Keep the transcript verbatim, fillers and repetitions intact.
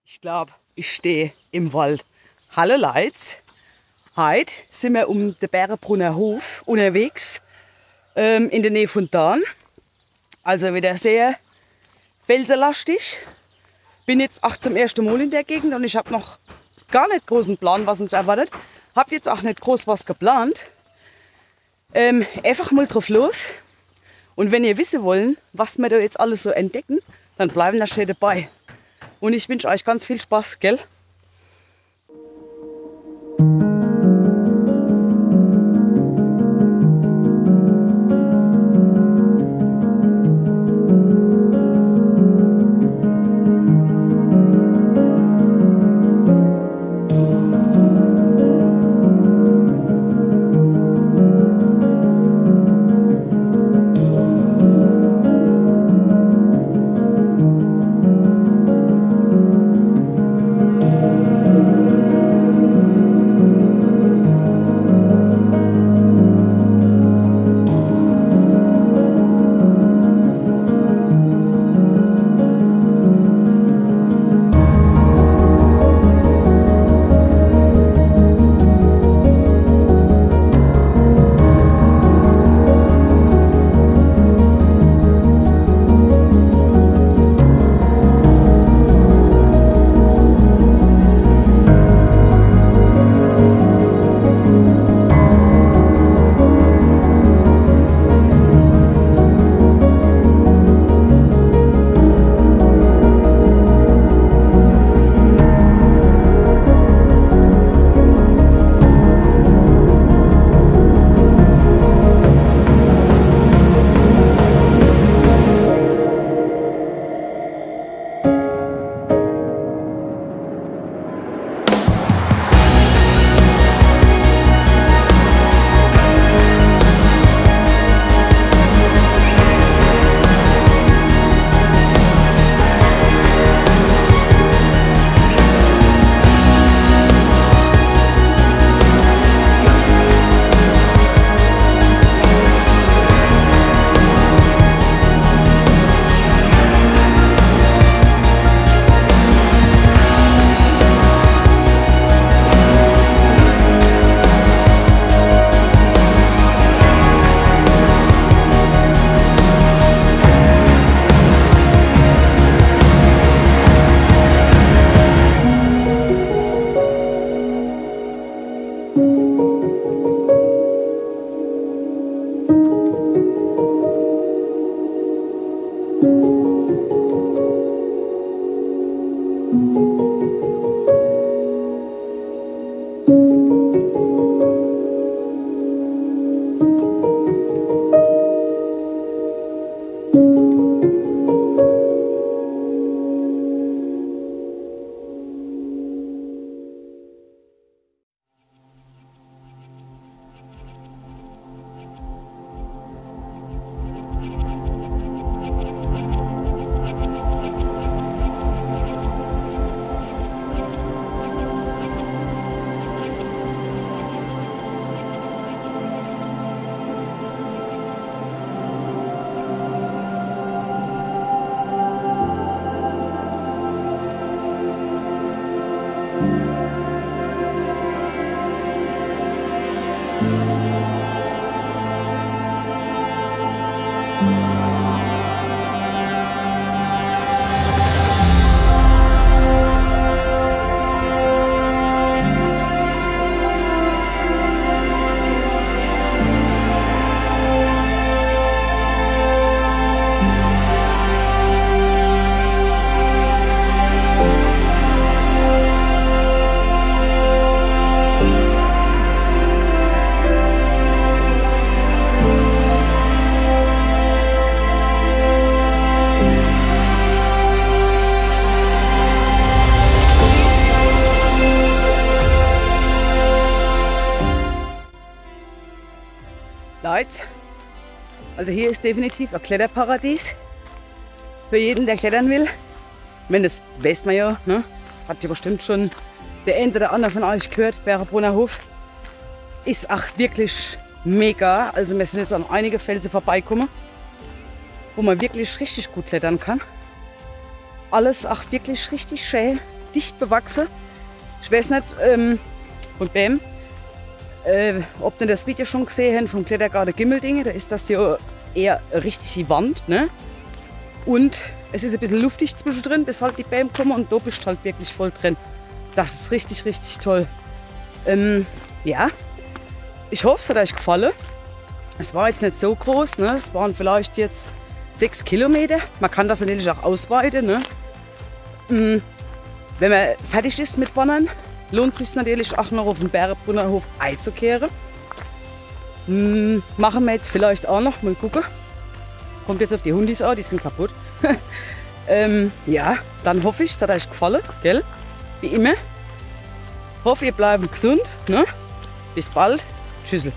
Ich glaab, ich steh im Wald. Hallo Leit. Heit sin mer um de Bärebrunner Hof unnerwegs, ähm, in de Näh vun Dahn. Also widder sehr felselastig. Bin jetzt ach zum erschte Mol in der Gegend un ich hab noch gar net große Plan, was uns erwartet. Hab jetzt ach net groß was geplant. Ähm, eifach mol druff los. Un wenn ihr wisse wollen, was mer do jetzt alles so entdecken, dann bleiwen do schee debei. Un ich wünsch eich ganz viel Spaß, gell? Leit, also hier is definitiv e Kletterparadies für jeden, der klettern will. Ich mein, das weiß mer ja, ne? Das hat ja bestimmt schon der ein oder andere von euch gehört, Bärebrunner Hof. Is ach wirklich mega. Also mir sin jetzt an einige Felse vorbeikomme, wo mer wirklich richtig gut klettern kann. Alles ach wirklich richtig schä. dicht bewachse. Ich weiß net, ähm, vun Bääm, äh, ob ihr das Video schon gesehen habt vom Klettergarten Gimmeldingen. Da is das jo eher richtig Wand, ne? Und es is e bissel luftig zwischendrin, bis halt die Bääm kommen und do bist halt wirklich voll drin. Das is richtig, richtig toll. Ähm, ja, ich hoff, es hat euch gefallen. Es war jetzt net so groß, ne? Es waren vielleicht jetzt sechs Kilometer. Man kann das natürlich auch ausweiten, ne? Mm, wenn man fertig is mit Wandern, lohnt sich's natürlich auch noch auf den Bergbrunnerhof einzukehren. Mm, machen wir jetzt vielleicht auch noch, mal gucken. Kommt jetzt auf die Hundis an, die sind kaputt. Ähm, ja, dann hoff ich, es hat euch gefallen, gell? Wie immer. Hoff, ihr bleiben gesund, ne? Bis bald. Tschüssel.